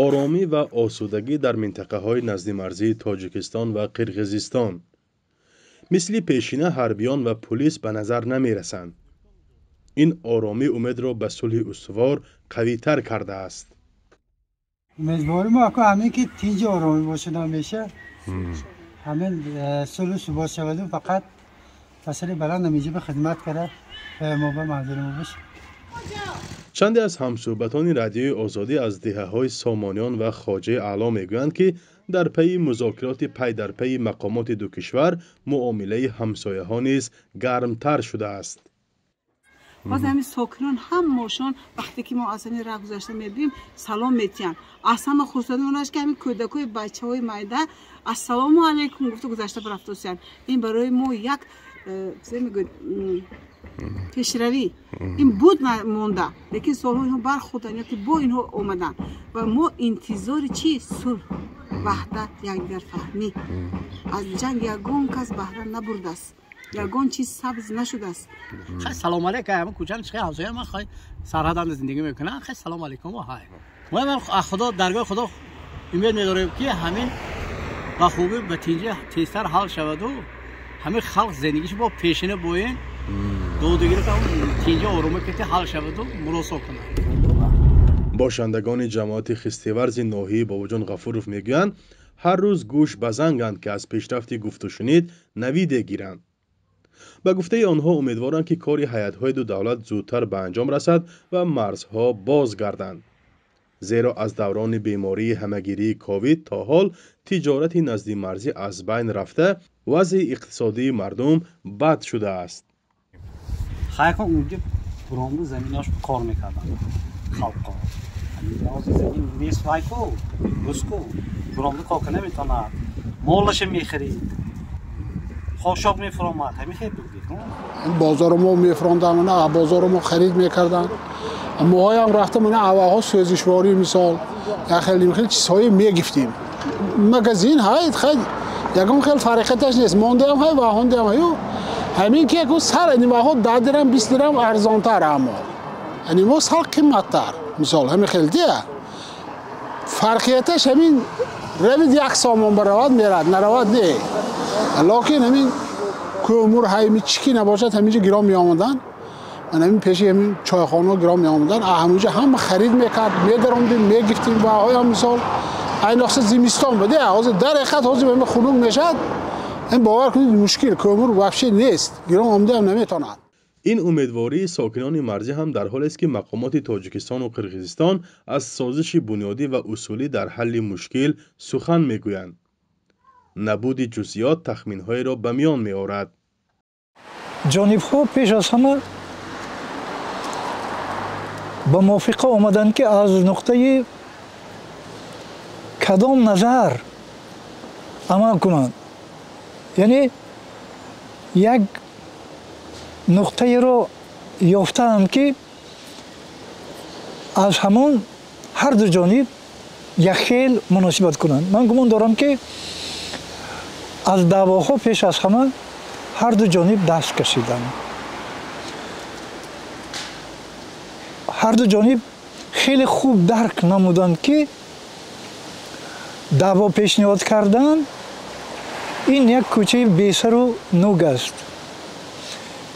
Оромӣ ва осудагӣ дар минтақаҳои наздимарзии Тоҷикистон ва Қирғизистон. Мисли пешина ҳарбиён ва пулис ба назар намерасанд. Ин оромӣ умедро ба сулҳи устувор қавитар кардааст. Умедворӣ мо аку ҳамин ки тинҷи оромӣ бошад, ҳамеша ҳамин сулҳу субот шаваду фақат фасали баланд ҳаминҷо ба хидмат карда ва мо ба манзили мо бошад. Чанде аз ҳамсӯҳбатони Радиои Озодӣ аз деҳаҳои Сомониён ва Хоҷаи Аъло мегӯянд, ки дар пайи музокироти пай дар пайи мақомоти ду кишвар муомилаи ҳамсояҳо низ гармтар шудааст. Боз ҳамин сокинон ҳамашон вақте ки мо аз ҳамин роҳ гузашта мебинем, салом метиҳанд. Аз ҳама хурсандӣ он аст, ки ҳамин кӯдакҳои бачаҳои майда ассалому алайкум гуфта гузашта рафтосиянд. Ин барои мо як мегӯяд пешравӣ. Ин буд монда, лекин солҳо инҳо бархӯрданд ё ки бо инҳо омаданд ва мо интизори чӣ? Сулҳ, ваҳдат, якдигарфаҳмӣ. Аз ҷанг ягон кас баҳра набурдааст, ягон чиз сабз нашудааст. Хай, салом алейкум, ҳамин кӯчам чи ҳамсоя ман хай сарҳаданда зиндагӣ мекунам. Хай, салом алейкум. Ҳай, мо аз Худо, даргоҳи Худо умед медорем, ки ҳамин ба хубӣ, ба тинҷӣ тезтар ҳал шаваду ҳамин халқ зиндагиш бо пешина боин додугирифт тинҷӣ оромӣ ки ҳал шаваду муросо кунад. Бошандагони ҷамоати Хистеварзи ноҳияи Бобоҷон Ғафуров мегӯянд, ҳар рӯз гӯш ба занганд, ки аз пешрафти гуфтушунид навиде гиранд. Ба гуфтаи онҳо, умедворанд, ки кори ҳайатҳои ду давлат зудтар ба анҷом расад ва марзҳо боз гарданд, зеро аз даврони бемории ҳамагирии ковид то ҳол тиҷорати наздимарзӣ аз байн рафта, вазъи иқтисодии мардум бад шудааст. Хайкон унҷа буромду заминош кор мекарданд халқо. Ҳозир замин нест, вайку бузку буромду кор кар наметавонад, молаша мехарид, хошок мефуромад, ҳамин хел буд. Бозору мо мефуронданд, бозору мо харид мекарданд. Моҳоям рафта мана аввалҳо сӯзишворӣ, мисол, як хел хел чизҳое мегифтем. Магазин ҳай хай ягон хел фарқияташ нест, мондаам ҳай ва ҳондаам ҳаю. Ҳамин ки яку сар анимаҳо 10 дирам, 20 дирам арзонтар, аммо анимо сал қимматтар, мисол, ҳамин хел дия фарқияташ. Ҳамин равид, як сомон баравад мерад, наравад не. Локин ҳамин кӯмур ҳайми чӣ ки набошад, ҳаминҷо гиром меомаданд. Ман ҳамин пеши ҳамин чойхонаҳо гиром меомаданд, ҳаминҷо ҳама харид мекард, медаромдем, мегифтем. Ва ҳоям, мисол, айноқса зимистон буд, ҳозир дар ҳақиқат ҳозир ҳама хунук мешавад. Ин бовар кунед, мушкил, кӯмур вообще нест, гиром омадаам наметавонад. Ин умедвории сокинони марзӣ ҳам дар ҳолест, ки мақомоти Тоҷикистону Қирғизистон аз созиши бунёдӣ ва усулӣ дар ҳалли мушкил сухан мегӯянд. Набуди ҷузъиёт тахминҳоеро ба миён меорад. Ҷонибҳо пеш аз ҳама ба мувофиқа омаданд, ки аз нуқтаи кадом назар амал кунанд, яъне як нуқтаеро ёфтаанд, ки аз ҳамон ҳар ду ҷониб якхел муносибат кунанд. Ман гумон дорам, ки аз даъвоҳо пеш аз ҳама ҳар ду ҷониб даст кашиданд. Ҳар ду ҷониб хеле хуб дарк намуданд, ки даъво пешниҳод кардан ин як кӯчаи бесару нуг аст,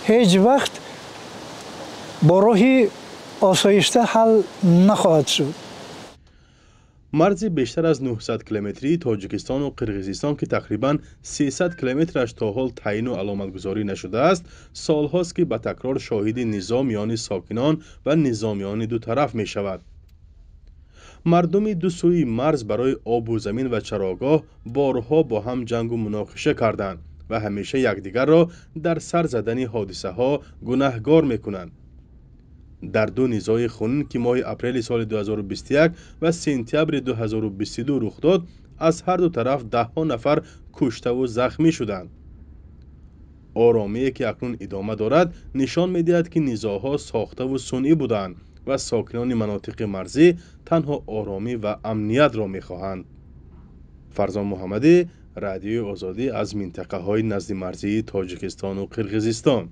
ҳеҷ вақт бо роҳи осоишта ҳал нахоҳад шуд. Марзи бештар аз 900 километрии Тоҷикистону Қирғизистон, ки тақрибан 300 километраш то ҳол таъину аломатгузорӣ нашудааст, солҳост, ки ба такрор шоҳиди низоъ миёни сокинон ва низомиёни ду тараф мешавад. Мардуми ду сӯи марз барои обу замин ва чарогоҳ борҳо бо ҳам ҷангу муноқиша карданд ва ҳамеша якдигарро дар сар задани ҳодисаҳо гунаҳгор мекунанд. Дар ду низои хунин, ки моҳи апрели соли 2021 ва сентябри 2022 рух дод, аз ҳар ду тараф даҳҳо нафар куштаву захмӣ шуданд. Оромие, ки акнун идома дорад, нишон медиҳад, ки низоъҳо сохтаву сунъӣ буданд ва сокинони манотиқи марзӣ танҳо оромӣ ва амниятро мехоҳанд. Фарзон Муҳаммадӣ, Радиои Озодӣ, аз минтақаҳои наздимарзии Тоҷикистону Қирғизистон.